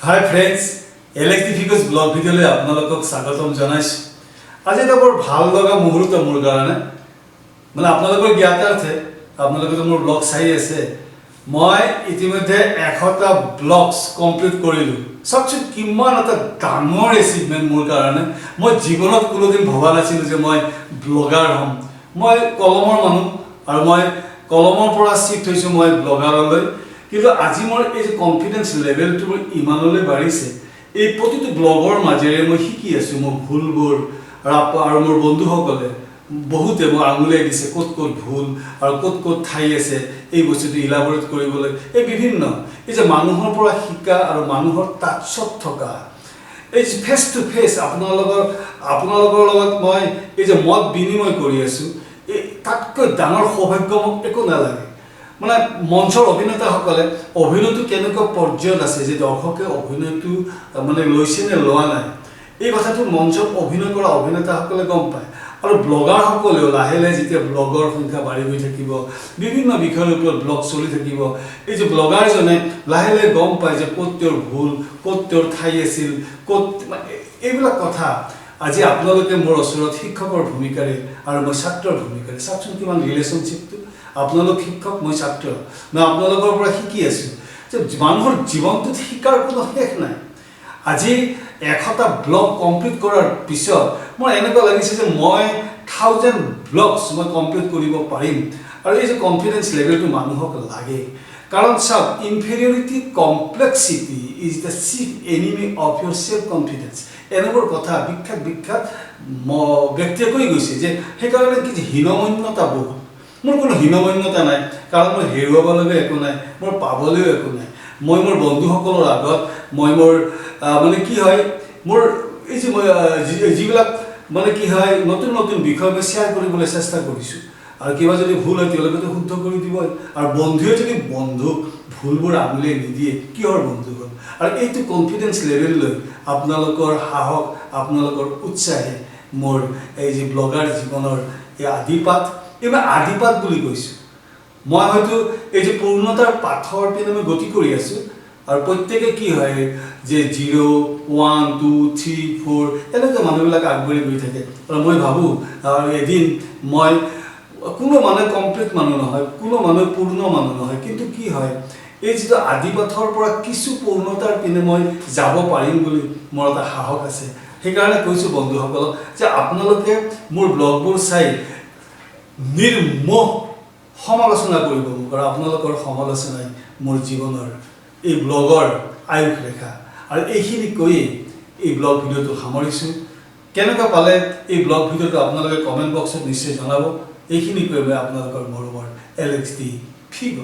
হাই friends, L X D figs blog ভিডিঅ'লৈ আপোনালোকক স্বাগতম জনাইছোঁ। আজি এটা বৰ ভাল লগা মুহূৰ্ত মোৰ কাৰণে, মানে আপোনালোকৰ জ্ঞাতাৰ্থে, আপোনালোকেতো মোৰ ব্লগ চাই আছে। মই ইতিমধ্যে 100টা ব্লগছ কমপ্লিট কৰিলোঁ। চাওকচোন, কিমান এটা ডাঙৰ এচিভমেণ্ট মোৰ কাৰণে। মই জীৱনত কোনোদিন ভবা নাছিলোঁ যে মই ব্লগাৰ হ'ম। মই কলমৰ মানুহ আৰু মই কলমৰ পৰা চিফ্ট হৈছোঁ মই ব্লগাৰলৈ। কিন্তু আজি মোৰ এই যে কনফিডেঞ্চ লেভেলটো মোৰ ইমানলৈ বাঢ়িছে, এই প্ৰতিটো ব্লগৰ মাজেৰে মই শিকি আছোঁ মোৰ ভুলবোৰ আৰু মোৰ বন্ধুসকলে বহুতে মোক আঙুলিয়াই দিছে ক'ত ক'ত ভুল আৰু ক'ত ক'ত ঠাই আছে এই বস্তুটো ইলাবৰেট কৰিবলৈ। এই বিভিন্ন এই যে মানুহৰ পৰা শিকা আৰু মানুহৰ টাচত থকা, এই যে ফেচ টু ফেচ আপোনালোকৰ লগত মই এই যে মত বিনিময় কৰি আছোঁ, এই তাতকৈ ডাঙৰ সৌভাগ্য মোক একো নালাগে। মানে মঞ্চৰ অভিনেতাসকলে অভিনয়টো কেনেকুৱা পৰ্যায়ত আছে, যে দৰ্শকে অভিনয়টো মানে লৈছে নে লোৱা নাই, এই কথাটো মঞ্চত অভিনয় কৰা অভিনেতাসকলে গম পায়। আৰু ব্লগাৰসকলেও লাহে লাহে যেতিয়া ব্লগৰ সংখ্যা বাঢ়ি গৈ থাকিব, বিভিন্ন বিষয়ৰ ওপৰত ব্লগ চলি থাকিব, এই যে ব্লগাৰজনে লাহে লাহে গম পায় যে ক'ত তেওঁৰ ভুল, ক'ত তেওঁৰ ঠাই আছিল, ক'ত মানে এইবিলাক কথা। আজি আপোনালোকে মোৰ ওচৰত শিক্ষকৰ ভূমিকাৰে আৰু মই ছাত্ৰৰ ভূমিকাৰে। চাওকচোন কিমান ৰিলেশ্যনশ্বিপটো, আপোনালোক শিক্ষক, মই ছাত্ৰ। মই আপোনালোকৰ পৰা শিকি আছোঁ যে মানুহৰ জীৱনটোত শিকাৰ কোনো শেষ নাই। আজি 100টা ব্লগ কমপ্লিট কৰাৰ পিছত মোৰ এনেকুৱা লাগিছে যে মই 1000 ব্লগছ মই কমপ্লিট কৰিব পাৰিম। আৰু এই যে কনফিডেঞ্চ লেভেলটো মানুহক লাগে, কাৰণ চাওক, inferiority complexity is the chief enemy of your self confidence। এনেবোৰ কথা বিখ্যাত বিখ্যাত ব্যক্তিয়ে কৈ গৈছে যে সেইকাৰণে কি যে হীনমন্যতা বহুত। মোৰ কোনো হীনমন্যতা নাই, কাৰণ মই হেৰুৱাবলগীয়া একো নাই, মোৰ পাবলৈও একো নাই। মই মোৰ বন্ধুসকলৰ আগত মই মোৰ মানে কি হয়, মোৰ এই যে মই যিবিলাক মানে কি হয়, নতুন নতুন বিষয় মই শ্বেয়াৰ কৰিবলৈ চেষ্টা কৰিছোঁ আৰু কিবা যদি ভুল হয় তেওঁলোকেতো শুদ্ধ কৰি দিবই। আৰু বন্ধুৱে যদি বন্ধুক ভুলবোৰ আঙুলিয়াই নিদিয়ে, কিহৰ বন্ধু হ'ল? আৰু এইটো কনফিডেঞ্চ লেভেল লৈ আপোনালোকৰ সাহস, আপোনালোকৰ উৎসাহে মোৰ এই যে ব্লগাৰ জীৱনৰ এই আদিপাঠ, এই মই আদিপাঠ বুলি কৈছোঁ। মই হয়তো এই যে পূৰ্ণতাৰ পাথৰ পিনে মই গতি কৰি আছোঁ। আৰু প্ৰত্যেকে কি হয় যে 0, 1, 2, 3, 4 এনেকৈ মানুহবিলাক আগবাঢ়ি গৈ থাকে। আৰু মই ভাবোঁ আৰু এদিন মই, কোনো মানুহ কমপ্লিট মানুহ নহয়, কোনো মানুহ পূৰ্ণ মানুহ নহয়, কিন্তু কি হয়, এই যিটো আদিপাঠৰ পৰা কিছু পূৰ্ণতাৰ পিনে মই যাব পাৰিম বুলি মোৰ এটা সাহস আছে। সেইকাৰণে কৈছোঁ বন্ধুসকলক যে আপোনালোকে মোৰ ব্লগবোৰ চাই নিৰ্মোহ সমালোচনা কৰিব মোক আৰু আপোনালোকৰ সমালোচনাই মোৰ জীৱনৰ এই ব্লগৰ আয়ুস ৰেখা। আৰু এইখিনি কৈয়ে এই ব্লগ ভিডিঅ'টো সামৰিছোঁ। কেনেকুৱা পালে এই ব্লগ ভিডিঅ'টো আপোনালোকে কমেণ্ট বক্সত নিশ্চয় জনাব। এইখিনি কৈ মই আপোনালোকৰ মৰমৰ এল এক্স ডি ফিগ।